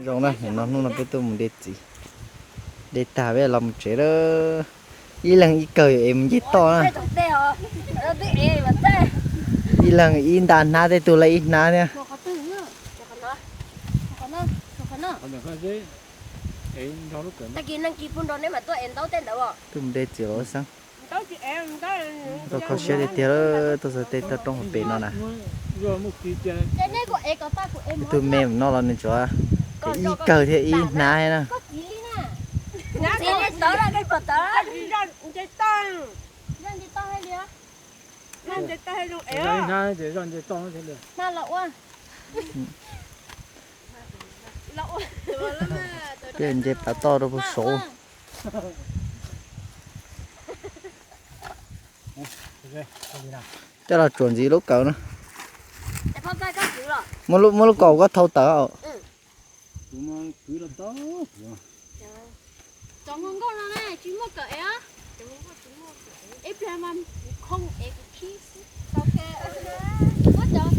Zoo na, nim no hnub no peb tuaj mus de txiv, de tag peb los mus tsev lawm. Ib leeg ib kawg yuav es mus nce toj na. Ib leeg ib nta hnab, tej tug lawv ib hnab thiab. Tuaj mus de txiv los xeeb. Tau kho siab tiag tiag, tuaj txog tej toj roob hauv pes no na. Ib tug me no los nws tsuas ib kawg thiab ib hnab na. Peb nce pav toj rau puag saud. Coj los tsuam ntxiv lub kawm na. Muab lub kaus koj thau tawm.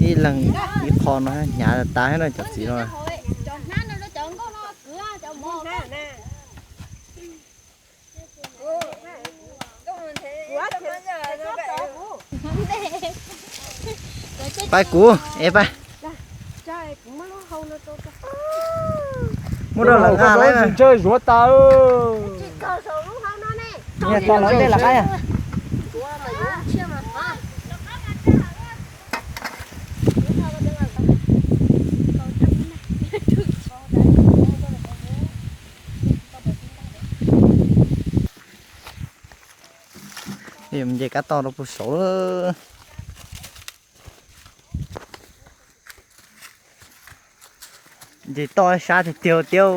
Ib leeg ib qho no hnyav tas thiab no cov txiv no. Pab kuv es pab. Muab rau lawv nqa lawm. Tsis ntshaw zuav tas. Niag to lawv tej lawv qab. Nce kab toj rau puag saud lawm. Nce toj sab tiag tiag tiag.